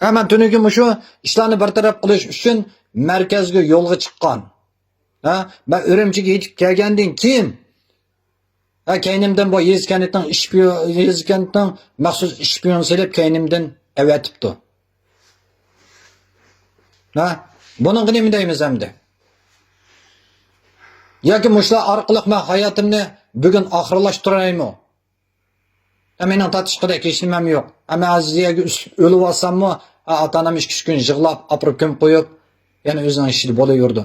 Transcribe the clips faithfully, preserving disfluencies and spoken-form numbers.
ھە، مەن تۈنۈگۈن مۇشۇ ئىشلارنى بىر تەرەپ قىلىش ئۈچۈن مەركەزگە يولغا چىققان. ھە، مەن ئۈرۈمچىگە يېتىپ كەلگەندىن كېيىن، ھە، كەينىمدىن بۇ يېزا كەنتنىڭ ئىشپىيون، يېزا كەنتنىڭ مەخسۇس ئىشپىيون سېلىپ كەينىمدىن ئەۋەتىپتۇ. ھە، بۇنىڭغا نېمە دەيمىز ئەمدى؟ ياكى مۇشۇلار ئارقىلىق مەن ھاياتىمنى بۈگۈن ئاخىرلاشتۇرايمۇ؟ ھە، مېنىڭ تارتىشقۇدەك ھېچنېمەم يوق. ھە، مەن ھازىر يەرگە ئۆسۈپ ئۆلۈۋالساممۇ، ھە، ئاتا-ئانام ئىككى-ئۈچ كۈن يىغلاپ، ئاپىرىپ كۆمۈپ قويۇپ، يەنە ئۆزىنىڭ ئىشىدا بولۇۋېرىدۇ.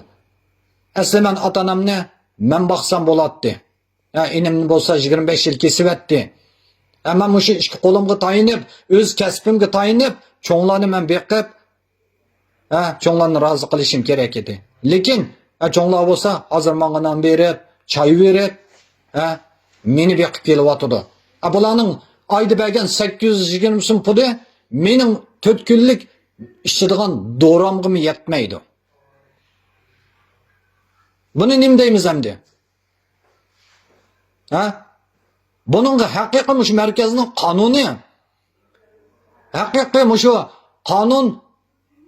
ئەسلى مەن ئاتا-ئانامنى مەن باقسام بولاتتى. ھە، ئىنىمنى بولسا يىگىرمە بەش يىل كېسىۋەتتى. ھە، مەن مۇشۇ ئىككى قولۇمغا تايىنىپ، ئۆز كەسپىمگە تايىنىپ، چوڭلارنى مەن بېقىپ، ھە، چوڭلارنى رازى قىلىشىم كېرەك ئىدى. لېكىن، ھە، چوڭلار بولسا ھازىر ماڭا نان بېرىپ، چاي بېرىپ، ھە، مېنى بېقىپ كېلىۋاتىدۇ. ھە، بۇلارنىڭ ئايدا بەرگەن سەككىز يۈز يىگىرمە سوم پۇلى مېنىڭ تۆت كۈنلۈك ئىچىدىغان دورامغىمۇ يەتمەيدۇ. بۇنى نېمە دەيمىز ئەمدى؟ ھە؟ بۇنىڭغا ھەقىقىي مۇشۇ مەركەزنىڭ قانۇنى، ھەقىقىي مۇشۇ قانۇن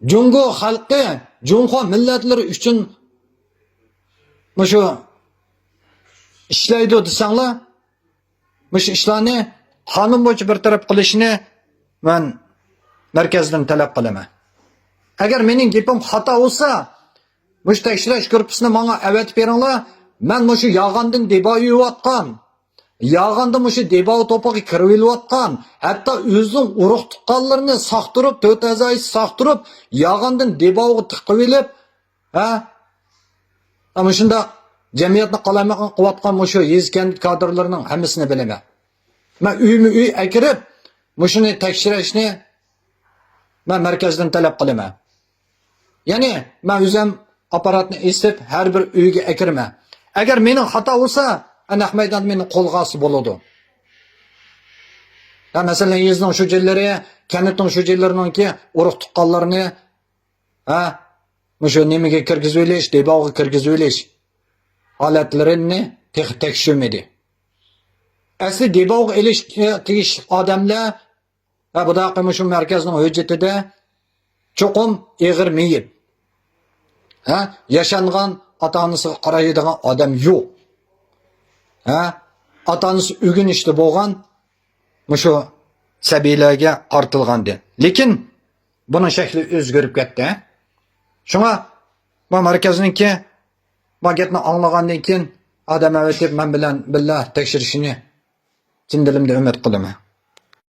جۇڭگو خەلقى، جۇڭخۇا مىللەتلىرى ئۈچۈن مۇشۇ ئىشلەيدۇ دېسەڭلار، مۇشۇ ئىشلارنى قانۇن بويىچە بىر تەرەپ قىلىشنى مەن مەركەزدىن تەلەپ قىلىمەن. ئەگەر مېنىڭ گېپىم خاتا بولسا، مۇشۇ تەكشۈرۈش گۇرۇپپىسىنى ماڭا ئەۋەتىپ بېرىڭلار. مەن مۇشۇ يالغاندىن دېبا يۇيۇۋاتقان، يالغاندا مۇشۇ دېبا توپىغا كىرىۋېلىۋاتقان، ھەتتا ئۆزىنىڭ ئۇرۇق تۇغقانلىرىنى ساقتۇرۇپ، تۆت ئەزاسى ساقتۇرۇپ، يالغاندىن دېباغا تىقىۋېلىپ، ھە؟ ھە، مۇشۇنداق جەمئىيەتنى قالايمىقان قىلىۋاتقان مۇشۇ يېزا كەنت كادىرلىرىنىڭ ھەممىسىنى بىلىمەن. مەن ئۆيمۇ ئۆي ئەكىرىپ، مۇشۇنى تەكشۈرۈشنى مەن مەركەزدىن تەلەپ قىلىمەن. يەنى مەن ئۆزۈم ئاپپاراتنى ئېسىپ، ھەر بىر ئۆيگە ئەكىرىمەن. ئەگەر مېنىڭ خاتا بولسا، نەق مەيداندا مېنى قولغا ئالسا بولىدۇ. ھە، مەسىلەن، يېزىنىڭ شۇجىلىرى، كەنتنىڭ شۇجىلىرىنىڭكى ئۇرۇق تۇغقانلىرىنى، ھە، مۇشۇ نېمىگە كىرگۈزۈۋېلىش، دېباغا كىرگۈزۈۋېلىش ھالەتلىرىنى تېخى تەكشۈرمىدى. ئەسلى دېباغا ئېلىش تېگىشلىك ئادەملەر، ھە، بۇنداق مۇشۇ مەركەزنىڭ ھۆججىتىدە چوقۇم ئېغىر مېيىپ، ھە، ياشانغان، ئاتا-ئانىسىغا قارايدىغان ئادەم يوق. ھە، ئاتا-ئانىسى ئۆگىنىشتە بولغان مۇشۇ سەبىيلەرگە قارىتىلغانىدى. لېكىن بۇنىڭ شەكلى ئۆزگىرىپ كەتتى. شۇڭا بۇ مەركەزنىڭكى بۇ گەپنى ئاڭلىغاندىن كېيىن ئادەم ئەۋەتىپ مەن بىلەن بىللە تەكشۈرۈشىنى چىن دىلىمدىن ئۈمىد قىلىمەن.